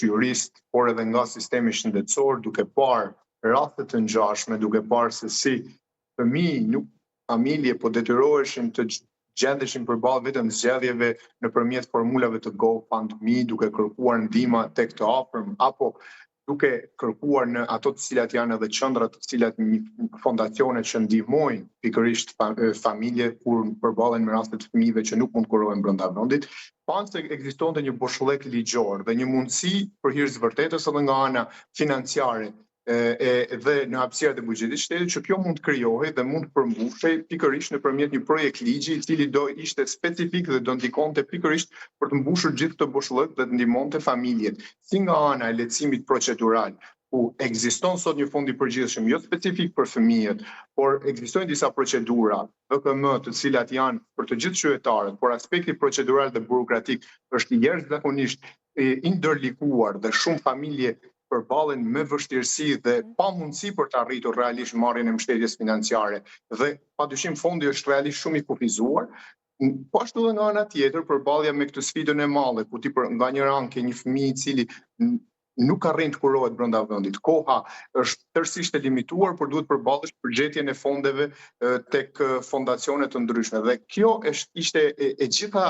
jurist, por edhe nga sistemi shëndetësor, duke parë raste të ngjashme, duke parë se si fëmijë nuk familje po detyroheshin të gjendeshin përballë vetëm zgjedhjeve nëpërmjet formulave të GoFundMe, duke kërkuar ndihma tek të afërm apo duke kërkuar në ato të cilat janë edhe qendra të cilat një fondacione që ndihmojnë pikërisht familje kur përballen me raste të fëmijëve që nuk mund të kurohen brenda vendit, panë se ekzistonte një boshllëk ligjor dhe një mundësi për hir të vërtetës edhe nga ana financiare e dhe në hapësirat e buxhetit të shtetit që kjo mund të krijohej dhe mund të përmbushej pikërisht nëpërmjet një projekt ligji i cili do ishte specifik dhe do ndikonte pikërisht për të mbushur gjithë këtë boshllëk dhe të ndihmonte familjet, si nga ana e lehtësimit procedural, ku ekziston sot një fond i përgjithshëm jo specifik për fëmijët, por ekzistojnë disa procedura VKM të cilat janë për të gjithë qytetarët, por aspekti procedural dhe burokratik është jashtëzakonisht i ndërlikuar dhe shumë familje përballen me vështirësi dhe pamundësi për të arritur realisht marrjen e mbështetjes financiare dhe padyshim fondi është realisht shumë i kufizuar. Po ashtu edhe nga ana tjetër, përballja me këtë sfidën e madhe, ku ti për nga njëra anë ke një fëmijë i cili nuk arrin të kurohet brenda vendit. Koha është tërësisht e limituar, por duhet përballesh për gjetjen e fondeve tek fondacione të ndryshme. Dhe kjo është ishte e gjitha